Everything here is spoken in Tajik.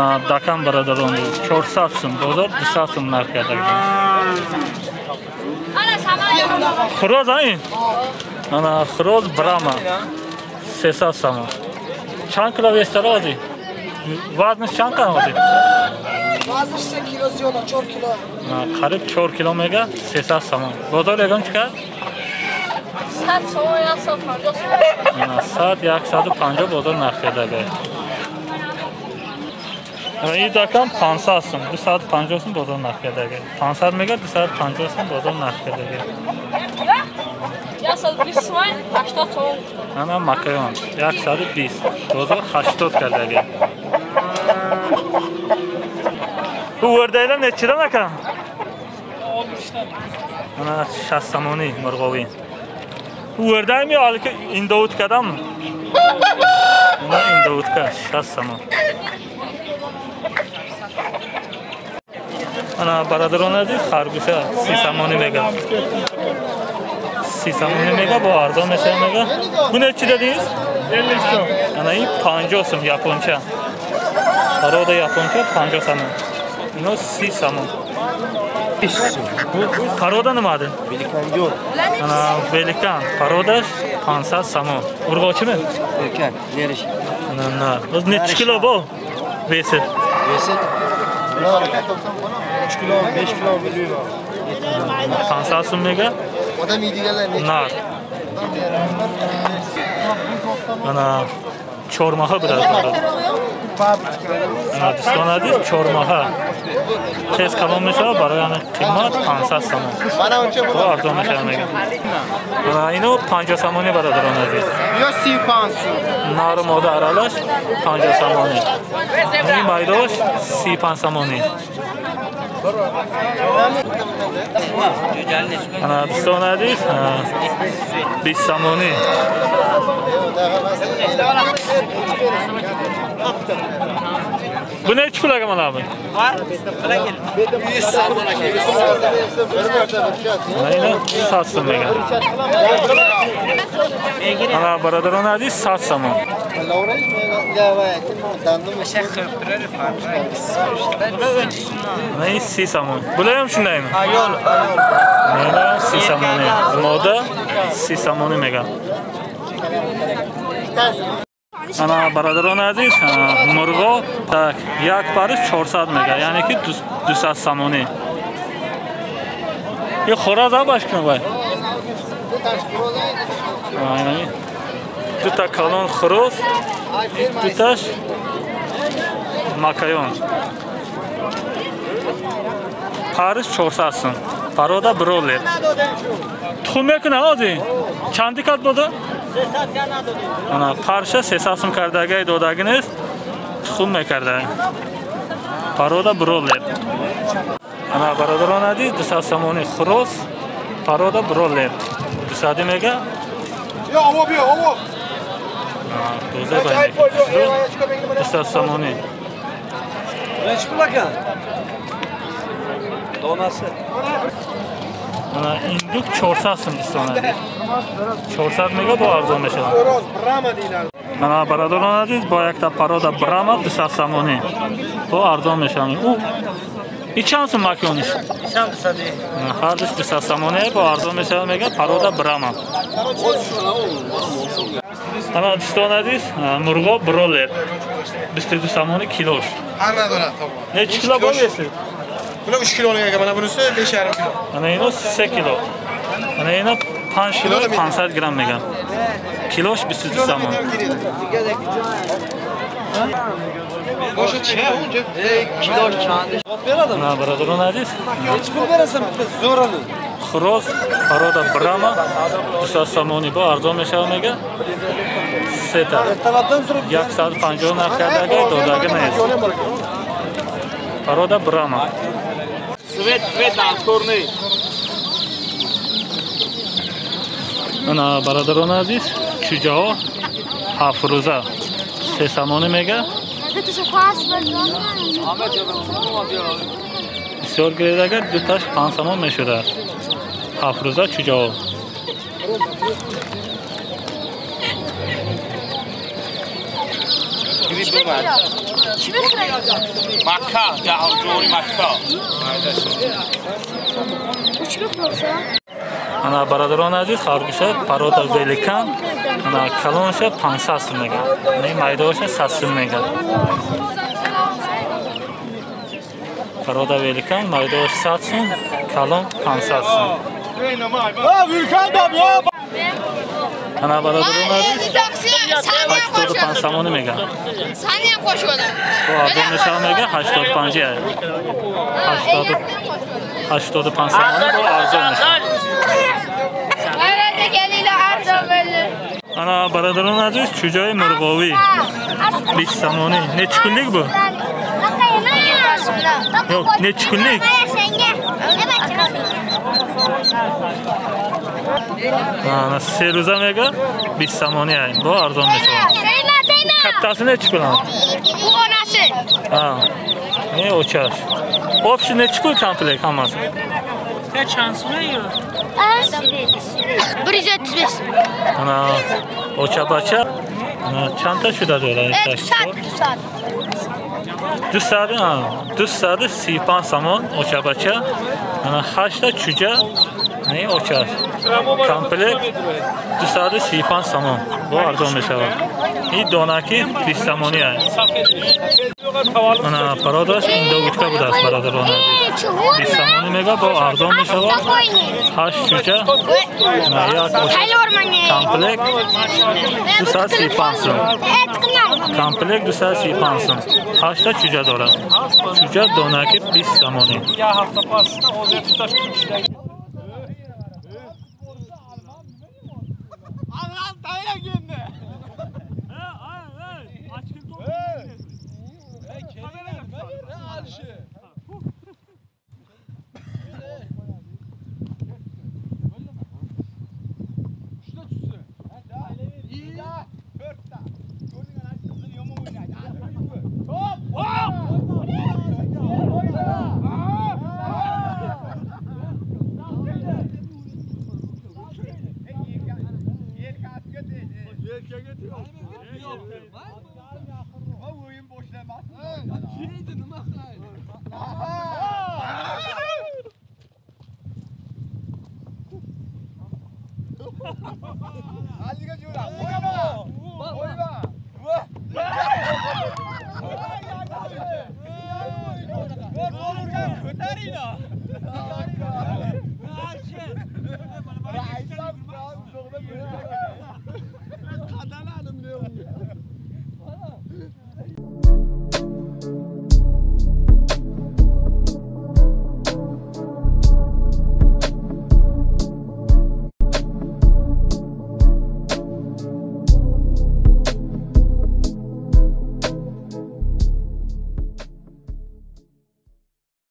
Ана дакан бародарон 400 сум, бозор 200 сум нарх карда. Хроз айн? Ана хроз Брама 300 сом. Чанд кило вес дорад? Вазнаш чанд кило? Вазнаш 3 кило зиёда, 4 кило. Қариб 4 кило мега, 300 сом. Бозор ягон чӣ кард? 100 сом, 150 сом. 100, 150 бозор нарх карда. Ин дакан 500 сум, 250 сум бозор нарх карда. 500 мега, 250 сум бозор нарх карда. 120 сум, 80 сом. Ана макаён 120, бозор 80 карда. Bu o'rdaklar nechidan aka? Mana 60 somoni murg'ovi. Bu o'rdakmi yoki indoutkadanmi? Mana indoutka 60 somon. Ana бародарон азиз, харгӯша 30 сомонӣ мега. 30 сомонӣ мега, бо арзон мешава мега. Bu nechi dedingiz? 50 сом. Ana ин 50 сом японча. Парода японча 50 сомон. Ино 30 сомон. Парода нимади? Великан. Ана великан пародаш 500 сомон. Ург'ochimi? Erkak, nerish. Ana, o'zi nechi kilo bu? Vesi. Vesi 3 kilo, 5 kilo bilmayman. 500 сом mega? Odam yeydiganlar nechi? Nar. Ana chormaha biladi. Ana дӯстон азиз, чормаҳа тез калон мешавад, барои ҳамин қимат 500 сомон. Бо арзон мешавад мега. Ана ино 50 сомонӣ бародарон азиз. Ё 35 сом. Нару мода аралаш 50 сомонӣ. Ин майдош 35 сомонӣ. Ана дӯстон азиз, 20 сомонӣ. Bu nechi pul aka mana bu? 100 so'm aka. Mana ina 100 so'm mega. Ana бародарон азиз, 100 сомон. Mana 30 сомон. Bular ham shundaymi? Ha, yo'q. Mana 30 somoni. Moda 30 somoni mega. Ана бародарон азиз, мурғо так як париш 400 мега, яъне ки 200 сомонӣ. Ин хӯраз абаш кун бай. Дута калон хӯроз, дуташ макаён. Париш 400 сом. Парода бролер. Тухм мекунад ҳозир? Чанди кат бода? Ана парша 300 сом кардагай додаги нест, тухм мекарда. Парода бролер. Ана бародарон азиз, 200 сомонӣ хӯроз, парода бролер. 200 мега. Ё, ово биё, ово. Тоза бай. 200 сомонӣ. Nechi pul aka? Donasi. Ана индук 400 сом дӯстон азиз. 400 мега бо арзон мешавад. Ана бародарон азиз, бо якта парода Брама 200 сомонӣ. Бо арзон мешавад. И чанд сум макёниш? Ҳардуш 200 сомонӣ бо арзон мешавад мега парода Брама. Ана дӯстон азиз, мурғо бролер 22 сомонӣ килош. Ҳар надорад. Nechi kilo бо веси? Buna 3 kilo aka, mana bunisi 5,5 kilo. Ana ino 3 kilo. Ana ino 5 kilo 500 gramm mega. Kiloш 22 сомон. Kiloш чанд? На бародарон азиз. Nechi pul berasan bitta zo'rini? Хӯроз парода Брама 200 сомонӣ бо арзон мешавад мега. Сета 150 нарх кардага, додаги нест. Парода Брама. Свет, свет, откорный. Ана бародарон азиз, чӯҷаҳо 7 рӯза 3 сомонӣ мега. Бисёр гиред агар дуташ 5 сомон мешудааст. 7 рӯза чӯҷаҳо. Макка, ҷори Макка. Ана бародарон азиз, харгӯша порода великан, ана калонша 500 сум мегӯяд. Не майдаоша 100 сум мегӯяд. Порода великан, майдаош 100 сум, калон 500 сум. Ана бародарон азиз, 85 сомонӣ мегӯяд. Бо арзон мешава мегӯяд 85 85 сомонӣ бо арзон мешава. Ана бародарон азиз, чӯҷаи мурғовӣ 20 сомонӣ. Nechi kunlik bu? Yo'q, nechi kunlik? Ana 3 рӯза мегӯяд 20 сомонӣ ай. Бо арзон мешавад. Kattasi nechi pul? Bu onasi. Ha. Ne o'chash. Общий nechi pul komplekt hammasi? 135. Ana ocha-bacha. Ana chanta shuda do'lar. 200. 200, ha. 235 somon ocha-bacha. Ana 8 ta chuja, ne o'chash. Komplekt 235 сомон. Бо арзон мешавад. Ин донаки 20 сомонӣ ай. Ана пародаш индовучка будааст бародарон азиз. 20 сомонӣ мегӯяд, бо арзон мешавад. 8 чӯча, ана як комплект 235 сум. Комплект 235 сум. 8 та чӯҷа дорад. Чӯҷа донаки 20 сомонӣ. Ko'taringlar.